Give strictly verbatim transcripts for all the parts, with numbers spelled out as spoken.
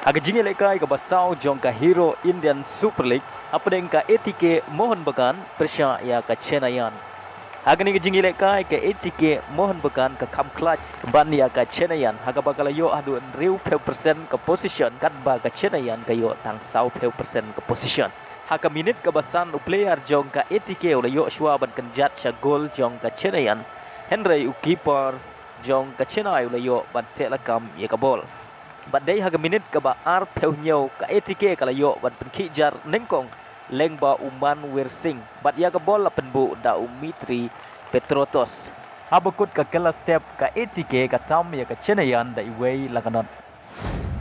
Ha ka jingïalehkai kaba saw jong ka Hero Indian Super League, hapdeng ka A T K Mohun Bagan pyrshah ïa ka Chennaiyin. Ha kane ka jingïalehkai ka A T K Mohun Bagan ka kham khlaiñ ban ïa ka Chennaiyin, ha kaba ka la ïoh haduh hynriewphew percent ka possession, katba ka Chennaiyin ka ïoh tang sawphew percent ka possession. Ha ka minit kaba san u player jong ka A T K u la ïoh shuwa ban kynjat sha gol jong ka Chennaiyin, hynrei u keeper jong ka Chennai u la ïoh ban teh lakam ïa ka bol. Bad dei ha ka minit kaba arphew hynñiew ka A T K ka la ïoh ban pynkhih jar nyngkong lyngba u Manvir Singh, bad ïa ka bol la pynbuh da u Mitri Petrotos. Haba kut ka kylla step ka A T K ka tam ïa ka Chennaiyin da iwei la ka not.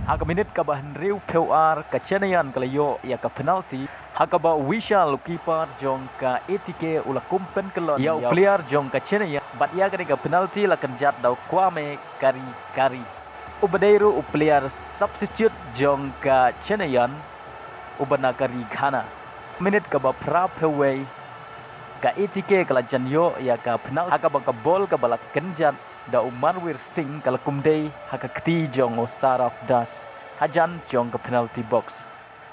Ha ka minit kaba hynriewphew ar ka Chennaiyin ka la ïoh ïa ka penalty, ha kaba u Vishal u keeper jong ka A T K u la kum pynkyllon ïa u player jong ka Chennaiyin, bad ïa kane ka penalty la kynjat da u Kwame Karikari, uba dei ruh u player substitute jong ka Chennaiyin, uba na ka ri Ghana. Minit kaba phraphew wei ka A T K ka la jan ïoh ïa ka penalty, ha kaba ka bol kaba la kynjat da u Manvir Singh ka la kum dei ha ka kti jong u Saraf Das hajan jong ka penalty box,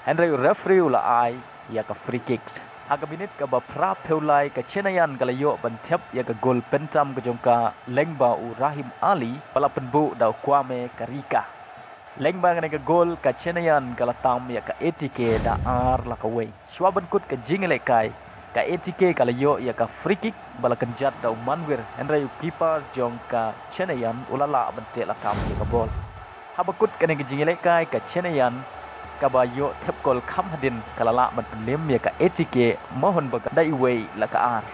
hynrei u referee u la ai ïa ka free kick. Ha ka minit kaba phraphew lai ka Chennaiyin ka la ïoh ban thep ïa ka gol pyntam ka jong ka lyngba u Rahim Ali, ba la pynbuh da u Kwame Karika. Lyngba kane ka gol ka Chennaiyin ka la tam ïa ka A T K da ar la ka wei. Shuwa ban kut ka jingïalehkai ka A T K ka la ïoh ïa ka free kick ba la kynjat da u Manvir, hynrei u keeper jong ka Chennaiyin u la lah ban teh lakam ïa ka bol. Haba kut kane ka jingïalehkai ka Chennaiyin kaba ïoh thep gol kham hadien ka la lah ban pynlem ïa ka A T K Mohun Bagan da iwei la ka ar.